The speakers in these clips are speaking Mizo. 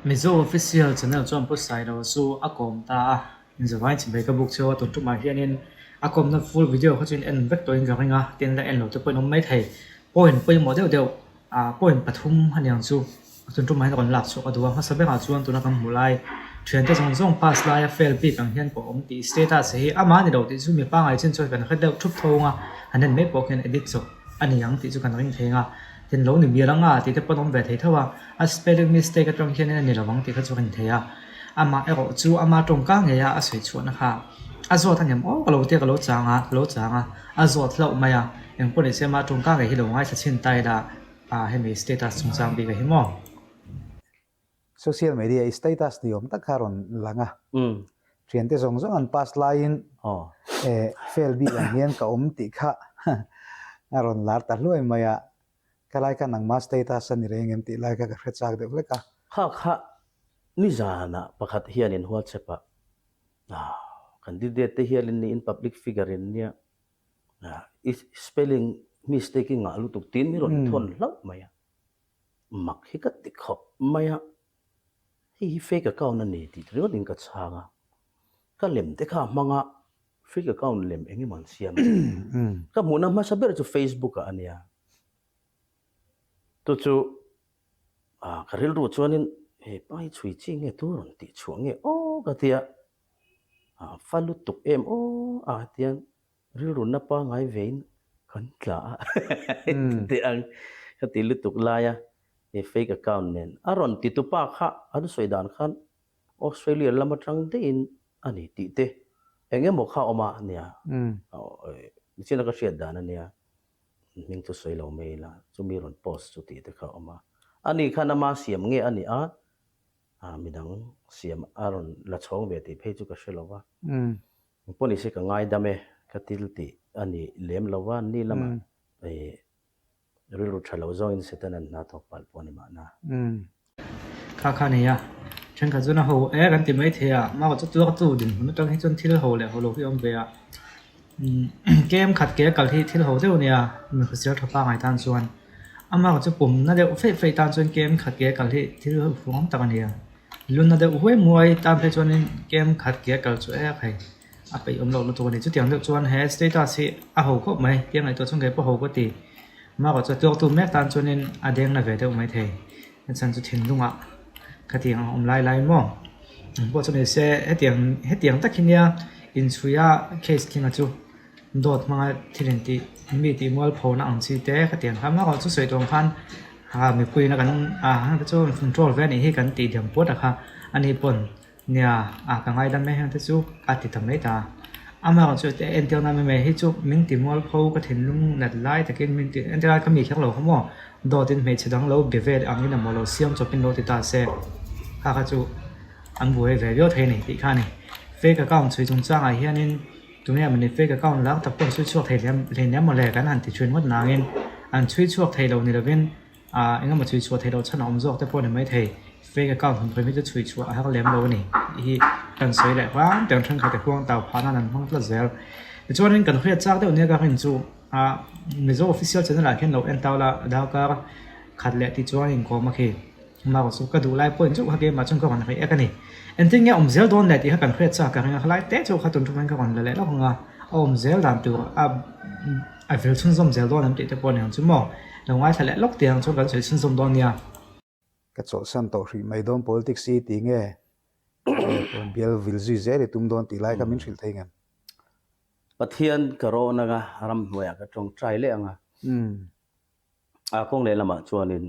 Mizo Official Channel chuan Pu Sailo chu a kawm ta a, inzavain chimei ka buk cheu a, tun tumah hianin a kawmna full video kha chu in en vek tawhin ka ring a, tin la en lo te pawhin awm maithei. Point pawimawh deuh deuh ah point pathum aniang chu tun tumah hian a rawn lak chhuak a duh a, hmasa berah chuan tuna kan hmuh lai thiante zawng zawng pass laia fail bik ang hian pawh awm tih status hi amah a ni lo tih chu mi pangngai chin chuan kan hre deuh thup tho ang a, han en mai pawh khian edit chawp a ni ang tih chu kan ring thei ang a, tin lo ni mial anga tih te pawh an awm ve thei tho a, a spelling mistake atang hian a ni lo ang tih kha chu a ni thei a, amah erawh chu ama tawngka ngei a a sawi chhuahna kha a zawt a ngem aw ka lo tia ka lo chang a ka lo chang a a zawt hlauh mai a engpawh ni se ama tawngka ngei hi lo ngaithla chhin ta ila ah hemi status chungchang bik a hi maw. Social media i status ni awm tak kha rawn lang a, thiante zawng zawng an pass laiin fail bik ang hian ka awm tih kha a rawn lar ta hluai mai a, ka lai kha nangma status a ni reng em tih lai kha ka hre chak deuh hlek a. Kha kha nizanah pakhat hianin WhatsApp ah candidate te hianin niin public figure in nia i spelling mistake i ngah lutuk tiin mi rawn thawn hlauh mai a. Mak hi ka ti khawp mai a, hei hi fake account a ni tih ringawt in ka chhang a, ka lem te kha a hmang a, fake account lem eng emaw an siam a, ka hmuhna hmasa ber chu Facebook ah a nia, chu chu ka rilru chuanin he pa hi chhui chi nge tu rawn tih chhuah nge aw ka ti a, fa lutuk em aw a tiang Rilru na pangai vein kan tla a ti ang ka ti lutuk lai a, he fake account nen a rawn ti tupa kha an sawi dan khan Australia lam atang daihin a ni tih te eng emaw kha awm a nia, nichina ka hriat dan a nia, hming chu sawi lo mai ila chumi rawn post chu tih te kha a awm a, ani khan ama siam nge a ni a, midang siam a rawn la chhawng ve tih phei chu ka hre lo va. Pawh ni se ka ngaidam e, ka til tih a ni lem lo va, ni lamah rilru tha lo zawngin Setanan hna thawk palh pawh a ni mahna. Kha kha nei a, thenkhat chuan a ho e kan ti mai thei a, mah chu tuartu dinhmun atang hi chuan thil ho leh ho lo hi a awm ve a, kem khat ke a kal hi thil ho deuh a nia, mi hrisel tha pangai tan chuan amah chu pumna deuh feih feih tan chuan kem khat ke a kal hi thil huam tak a ni a. Luna deuh huai muai tan phei chuanin kem khat ke a kal chu ek hei a peih awm loh lutuk a ni. Chutiang deuh chuan he status hi a ho khawp mai tia ngaihtuah chuan kei pawh ho ka ti. Mahrawh chu a tuartu mek tan chuanin a deng na ve deuh mai thei. A chhan chu thinlungah khatiang a awm lai lai maw? Eng pawh chu ni se hetiang hetiang tak hi nia inchhuia case thinga chu Dawt hmanga thil intih mi tih mualphona ang chi te ka tiang kha mahrawh chu sawi tawng khan ah mipuiin a kan ah heng te chu control ve anih hi kan tih diam puat a kha ani pawn nia ah ka ngaidam mai heng te chu a ti ta mai ta amaherawh chu entir na mai mai hi chu min ti mualpho ka thinlung nat lai takin min ti entir lai ka mi kher lo kha maw dawt in hmeichhe dang lo be vel angin emaw lo siam chawpin lo ti ta se kha kha chu an buai ve viau thei a ni tih kha a ni fake account chhui chungchangah hianin. Tunge mawni fake account lar tak pawh an chhui chhuak thei hle hle nia mawle kan han ti thin ngawt nangin an chhui chhuak thei lo ni lovin ah eng emaw chhui chhuah theih loh chhan a awm zawk te pawh a ni maithei fake account hmun pawh hi chu chhui chhuah a har lem lo a ni tih hi kan sawi leh hram tiang thenkhat te huang tau phah nan an hmang tlat zel tichuanin kan hriat chak deuh nia ka rin chu ah Mizo official channel ah khian lo en tau la darkar khat leh tih chuan inkawm a khi. Mao chu ka duh lai pawhin chauh kha keimah chuan ka rawn rei ek a ni. Engtin nge awm zel dawn le tih kha kan hriat chak ka ring a, khalai te chu kha tun ṭum hian ka rawn la leh lawk ang a, a awm zel dan tur a a vil chhunzawm zel dawn em tih te pawh a ni ang chu maw. Lo ngaithla leh lawk tih ang chuan kan sawi chhunzawm dawn nia. Ka chawlhsan tawh hrih mai dawn politics hi tih nge bial vil zui zel i tum dawn tih lai kha min hrilh thei ngem? Pathian ka rawn anga ramhnuaiah ka tawngtai leh ang a. A kawng lehlamah chuanin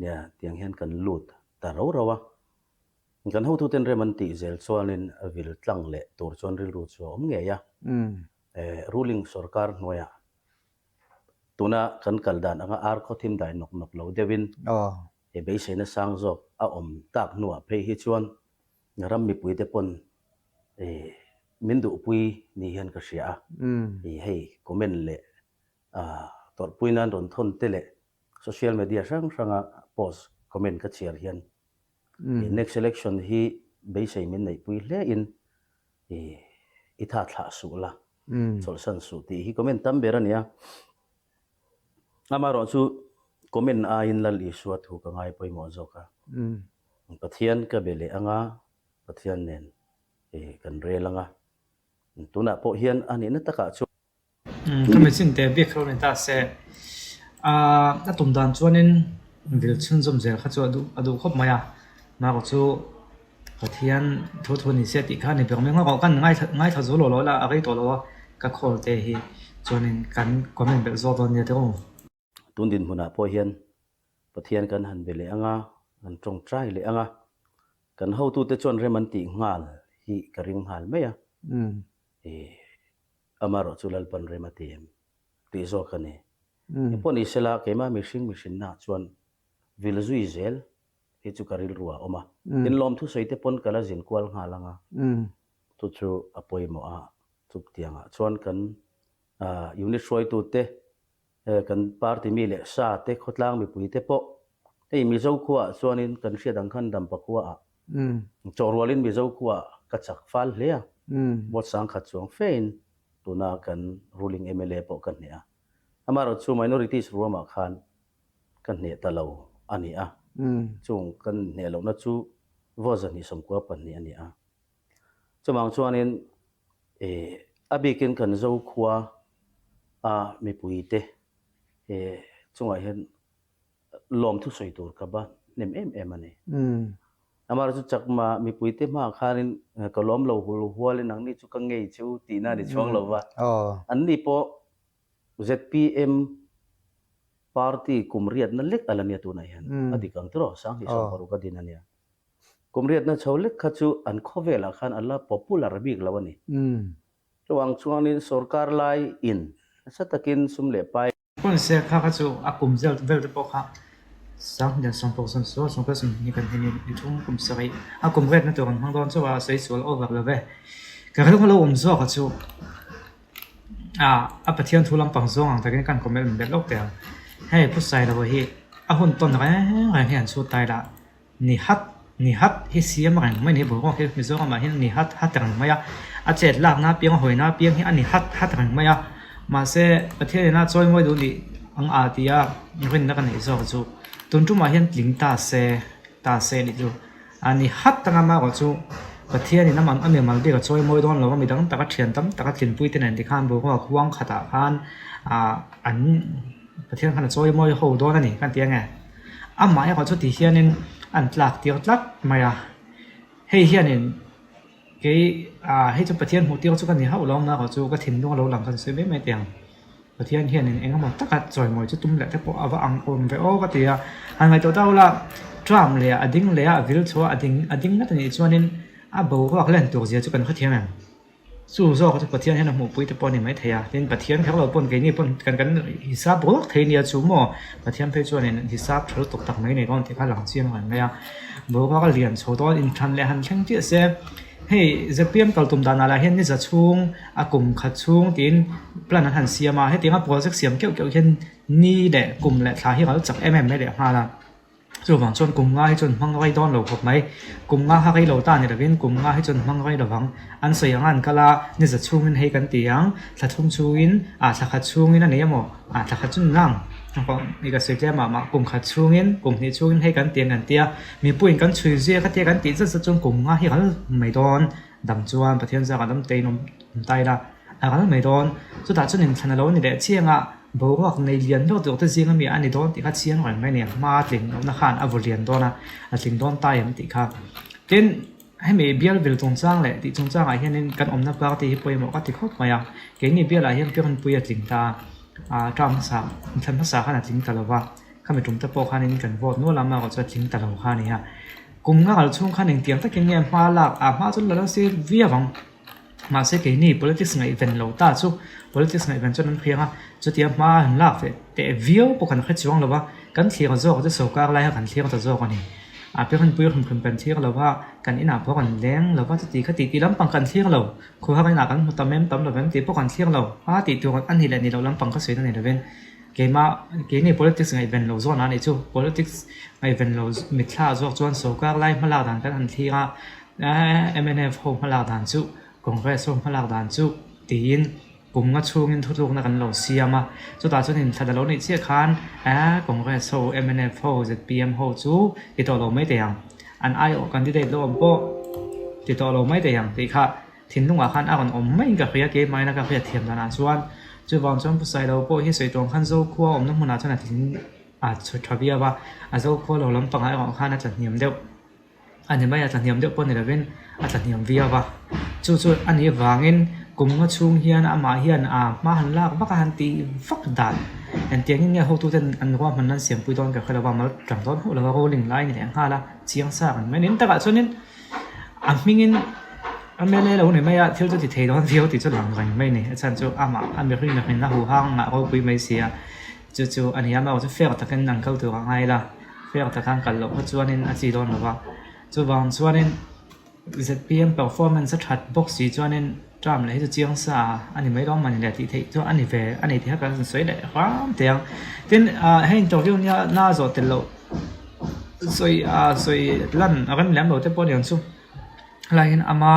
nia tiang hian kan lut ta ro ro a, kan hotuten rem an tih zel chuanin vil tlang leh tur chuan rilru chu a awm ngei a. Ruling sorkar hnuaiah tuna kan kal dan anga ar khaw thim dai nawk nawk lo deuhin he beiseina sang zawk a awm tak hnuah phei hi chuan ram mipuite pawn min duhpui ni hian ka hria a, hei comment leh Tawrhpui nan rawn thawn te leh social media hrang hranga post comment ka chhiar hian next election hi beisei min neihpui hle in i tha thlah suh la, chawlhsan suh tih hi comment tam ber a ni a. Amaherawhchu comment aiin Lal Isua thu ka ngai pawimawh zawk a. Pathian ka be leh anga, Pathian nen kan rel anga, tunah pawh hian a nihna takah chuan. Ka machine te bik kha lo ni ta se, a tum dan chuanin vil chhunzawm zel kha chu a duh khawp mai a, mahka chu Pathian thu thu ni se tih kha a ni ber mai ngawt kan ngaithla zo lo lo la a rei tawh lo a, ka call te hi chuanin kan comment belh zawk dawn nia teh u. Tun dinhmunah pawh hian Pathian kan han be leh ang a, kan tawngtai leh ang a, kan hotute chuan rem an tih nghal hi ka ring nghal mai a. Amaherawh chu Lalpan rem a ti em tih zawk a ni. Engpawh ni sela keimah mihring mihrinnaah chuan vil zui zel hi chu ka rilru ah a awm a. Tin lawmthu sawi te pawn ka la zin kual nghal ang a, chu chu a pawimawh a, chutiangah chuan kan unit hruaitute Kan party mi leh sa te, khawtlang mipui te pawh hei Mizo khuaah chuanin kan hriat ang khan Dampa khuaah chawhrualin Mizo khuaah ka chak fal hle a, vote sangkhat chuang fein tuna kan ruling mla pawh ka hneh a. Amaherawhchu minorities ruamah khan ka hneh ta lo a ni a, chung kan hneh lohna chu vote 292 a ni a. Chuvang chuanin a bikin kan Zokhua a mipuite chungah hian lawmthu sawi tur ka va hnem em em a ni. Amaherawhchu chu Chakma mipuite hmaah khanin ka lawm lo hul hualin anni chu ka ngei che u tihna a ni chuang lo va. Anni pawh zpm party kum riatna lek a la nia tunah hian a dik ang tiraw 2026 a din a nia. Kum riatna chho lek kha chu an khawvelah khan a la popular bik lo a ni. Chuvang chuanin sorkar lai in nasa takin sum leh pai. Pawnse kha kha chu a kum zel vel te pawh kha 2026 20 kan hming ni thum kum sarih a kum riatna tur an hmang dawn chauh a, a sawi sual over lo ve. Ka rilru lo awm zawk a chu a Pathian thu lampang zawng ang takin kan comment belh lawk teh ang. Hei Pu Sailoa hi a hun tawn reng reng hi an chhut tai lah. Ni hat, ni hat hi siam reng mai ni boruak hi Mizoram ah hian ni hat hat reng mai a, a chet lakna apiang a hawina apiang hi a ni hat hat reng mai a, mahse Pathian ina chawi mawi duh nih ang a ti a rinna ka neih zawk chu tun tumah hian tling ta se ta se nih chu a ni hat anga amaherawh chu Pathian in a mimal bik a chawi mawi dawn lo a midang taka thian tam taka tlinpui te nen tikhan boruak huang khatah khan ah an Pathian khan a chawi mawi ho dawn a ni kan ti ange. Amah erawh chu ti hianin an tlak tir tlat mai a, hei hianin kei ah hei chu Pathian hmuh tir chu ka ni hauh lo ang erawh chu ka thinlung a lo lang khan sawi mai mai teh ang. Pathian hianin eng emaw taka chawimawi chu tum leh te pawh a va ang awm ve aw ka ti a, han ngaihtuah ta ula Trump leh a ding leh a vil chhuah a ding a ding ngat a nih chuanin a boruak len tur zia chu kan hrethiam em? Chu zawk chu Pathian hian a hmuhpui te pawh a ni mai thei a, tin Pathian kher lo pawn keini pawn kan kan hisap ruak thei nia chu maw Pathian phei chuanin hisap tha lutuk tak mai nei dawn tih kha a lang chiang reng mai a, boruak a lian chho dawn inthan leh han thleng chiah se hei zpm kal tum danah lah hian ni za chhung a kum khat chhung tiin plan an han siam a, hetiang a project siam keuh keuh hian ni leh kum leh thla hi ral chak em em mai leh nghal a. Chuvang chuan kum nga hi chuan hmang rei dawn lo khawp mai. Kum nga kha rei lo ta ni lovin kum nga hi chuan hmang rei lovang. An sawi anga an kal a, ni za chhungin hei kan ti ang, thla thum chhungin, ah thla khat chhungin a nei emaw, ah thla khat chu ni nang, i ka sawi tlem mah mah, kum khat chhungin, kum hnih chhungin hei kan ti ang kan ti a, mipuiin kan chhui zui a khatia kan tih zat zat chuan kum nga hi ral mai dawn. Dam chuan Pathian zaka dam tein awm ta ila a ral mai dawn. Chutah chuan inthlan a lo ni leh chiang a. Boruak nei lian deuh deuh te zing ami a ni dawn tih kha chiang reng mai a ni. Hma tling lohna khan a vaw lian dawn a, a tling dawn ta em tih kha. Tin, hemi bial vil chungchang leh tih chungchangah hianin kan awmna party hi pawimawh ka ti khawp mai a. Keini bialah hian Piranpui a tling ta a, term hmasa, inthlan hmasa khan a tling ta lo va, khami tum te pawh khanin kan vote nual a, amaherawhchu chu a tling ta lo kha a ni a. Kum nga kal chhung khan engtiang takin nge hma lak a, hma chu la lo sir viau ang. Mahse keini politics ngaihven lo ta chu politics ngaihven chuan an hriang a, chutia hma han lak ve teh viau pawh kan hre chuang lo va, kan thlir zawk chu sorkar lai kha kan thlir ta zawk a ni. A pianpui hrim hrim kan thlir lo va, kan inah pawh kan leng lo va, chuti kha tih tih lampang kan thlir lo, khuhar inah kan hmu tam em tam lo em tih pawh kan thlir lo, hma tih tur a ni leh ni loh lampang ka sawi na ni lovin keimah keini politics ngaihven lo zawnah a nih chu, politics ngaihven lo mitthla zawk chuan sorkar lai hmalak dan kan han thlir a. Mnf ho hmalak dan chu Congress ho hmalak dan chu tiin kum nga chhungin thutlukna kan lo siam a, chutah chuan inthlan a lo nih chiah khan Congress ho, mnf ho, zpm ho chu ti tawh lo mai thei ang. an aiawh candidate lo awm pawh ti tawh lo mai thei ang tih kha thinlungah khan a rawn awm maiin ka hria keimahina ka hriat thiam danah chuan chuvang chuan Pu Sailo pawh hi sawi tuang khan Zokhua awmna hmunah chuan a tling a chhu tha viau a, a Zokhua lo lampangah erawh khan a tla hniam deuh. A ni mai a, tla hniam deuh pawh ni lovin a tla hniam viau a. Chu chu a nih vangin kum nga chhung hian amah hian a hma han lak vak a han tih vak dan. Engtiangin nge hotuten an ruahmanna an siampui dawn ka hre lo va, mal tang dawn hauh lo va, rolling lai a ni leh nghal a, chiang sa ang mai a ni. Takah chuanin a hmingin MLA lo ni mai a, thil chu ti thei dawn viau tih chu lang reng mai a ni. A chhan chu amah a mihring mihring a huhang a ropui mai si a, chu chu a ni a, amaherawhchu chu fair takin an kal tur a ngai la. Fair taka an kal loh kha chuanin a chi dawn lo va, chuvang chuanin zpm performance a that bawk si chuanin term leh hi chu chiang sa a ni mai dawn mawni le tih theih chu a ni ve a ni tih kha kan sawi leh hram teh ang. Tin ah hei interview nia na zawh tel loh sawi ah sawi lan a rem lem lo te pawh a ni ang chu. Helaiin ama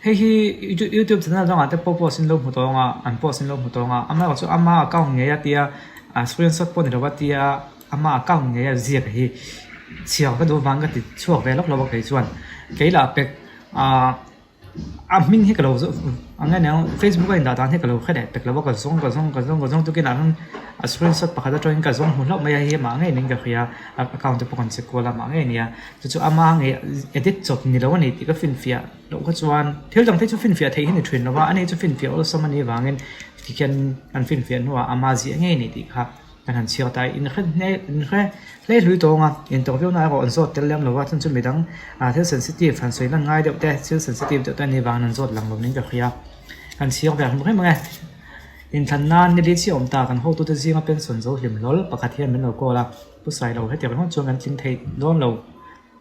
hei hi youtube channel dangah te pawh post in lo hmu tawng a an post in lo hmu tawng a amaherawhchu chu ama account ngei a tia ah screenshot pawh ni lo a tia ama account ngei a ziak hi chhiar ka duh vang ka ti chhuak ve lawk lo a kei chuan kei lah pek ah a hming hi ka lo zawh ang nge niang facebook a indah dan hi ka lo hre leh pek lo a ka zawng ka zawng ka zawng ka zawng tukin ah hian a screenshot pakhat atangin ka zawng hmu hlauh mai a hei hi amah ngei niin ka hria a account te pawh kan check kual a amah ngei a nia. Chu chu ama ngei edit chawp ni lo a ni tih ka finfiah loh kha chuan thil dang te chu finfiah theih hi ni thin lo va, ani chu finfiah awlsam a nih vangin tikhian an finfiah hnuah ama ziah ngei a ni tih kha kan han chhiar ta a, inhre hle inhre hle hlui tawng a, intawk viau na erawh an zawt tel lem lo va, chhan chu midang ah thil sensitive han sawi lan ngai deuh te thil sensitive deuh te a nih vangin an zawt lang lo niin ka hria, kan chhiar ve ang reng reng e. Inthlan nan ni li chiah awm ta kan hotute zinga pension zo hlim hlawl pakhat hian min lo call a. Pu Sailo, hetiang ringawt chuan kan tling thei dawn lo,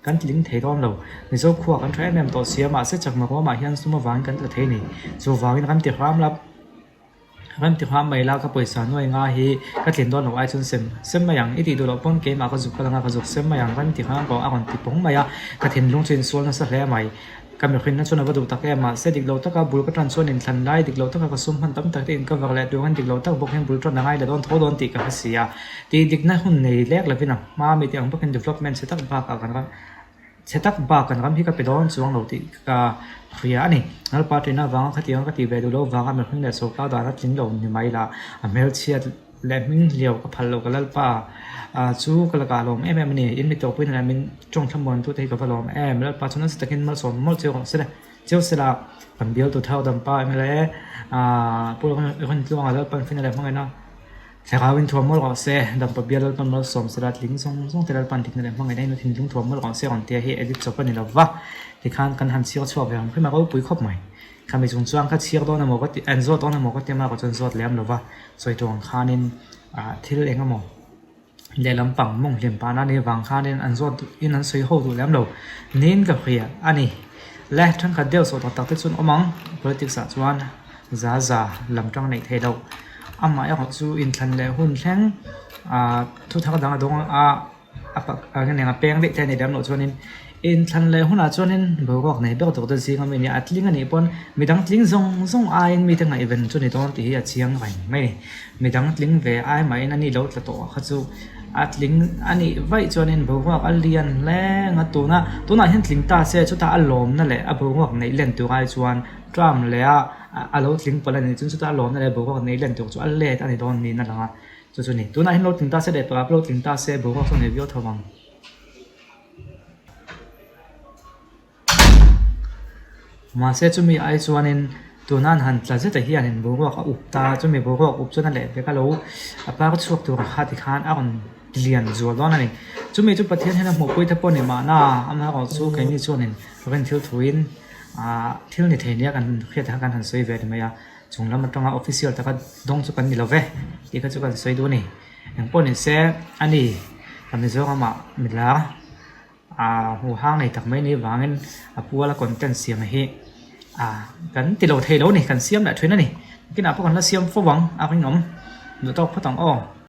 kan tling thei dawn lo. Mizo khua kan tha em em tawh sia, mahse chakma ruamah hian sum avangin kan tla thei ni. Chuvangin ram ti hram la, ram ti hram mai la ka pawisa nuai nga hi ka tlin dawn loh ai chuan sem sem mai ang. I tih duh loh pawn keimah ka zuk kal anga ka zuk sem mai ang, ram ti hram rawh a rawn ti pawng mai a, ka thinlung chu insual nasa hle mai. Ka mihrinna chuan a va duh tak em? Mahse, dik lo taka bul ka tan chuan inthlan lai, dik lo taka ka sum hman tam tak te in cover leh turin dik lo tak bawk hian bul tan a ngai leh dawn tho dawn tih ka hre si a. Tih dikna hun nei lek lovin a hma mite ang bawkin development chhe tak bakah kan ram chhe tak bak kan ram hi ka pe dawn chuang lo tih ka hria a ni. Lalpa ṭihna avanga khatianga ka tih ve duh lo vanga mihring leh sawrkar dan a tling lo ni mai lah a hmelchhiat leh hming hliau ka phal lo ka Lalpa chu ka lakah a lawm em em a ni. In mi tawhpuina leh min tawng thlamuan tute hi ka va lawm em. Lalpa chu nasa takin malsawm mawlh cheu rawh se le. Cheu se la kan bialtu thau dampa mla Pu Rintluanga Lalpan fina leh hmangaihna thlarau in thuam mawlh rawh se. Dampa bial Lalpan malsawm se la tling zawng zawng te Lalpan dikna leh hmangaihna in a thinlung thuam mawlh rawh se rawn tia hi edit chawp a ni lo va. Tikhan kan han chhiar chhuak ve ang hrim a ropui khawp mai. Khami chung chuan ka chhiar dawn emaw ka ti an zawt dawn emaw ka ti a mahka chuan zawt lem lova sawi tur ang khanin ah thil eng emaw lehlam pang mawng hlim pahna a nih avang khanin an zawt duh in an sawi ho duh lem lo niin ka hria a ni. Le thenkhat deuh sawh tak tak te chu an awm ang politics ah chuan za za lam tang neih theih loh amah erawh chu inthlan leh hun thleng ah thu thar dang a dawng a. A pak a nge a peng daih te a ni lem loh chuanin inthlan leh hunah chuanin boruak nei ber tur te zing ami a nia a tling a nih pawn midang tling zawng zawng aiin mite ngaihven chu ni dawn tih hi a chiang reng mai a ni midang tling ve ai mahin a ni lo tla tawh kha chu a tling a nih vaih chuanin boruak a lian hle ang a tuna tunah hian tling ta se chutah a lawmna leh a boruak neih len tur ai chuan term leh a a lo tling palh a nih chuan chutah a lawmna leh boruak neih len tur chu a let a ni dawn niin a lang a. Chu chu ni. Tunah hian lo tling ta se leh pawh lo tling ta se boruak chu a nei viau tho ang. Mahse chumi ai chuanin tuna an han tla zeta hianin boruak a up ta a, chumi boruak up chuan a leh vek a lo a par chhuak tur kha tikhan a rawn lian zual dawn a ni. Chumi chu Pathian hian a hmuhpui te pawh a ni mahna amaherawh chu keini chuanin rin thil thuin ah thil ni thei nia kan hriat kha kan han sawi ve ni mai a. Chung lam atanga official taka dawng chu kan ni lo ve tih kha chu kan sawi duh a ni. Engpawh ni se a ni ka Mizoramah milar ah hmuh hang nei tak mai ni vangin a puala content siam hi ah kan ti lo thei lo a ni kan siam leh thin a ni. Kinah pawh kan la siam fo ang a rinawm duh tawk phawt ang aw.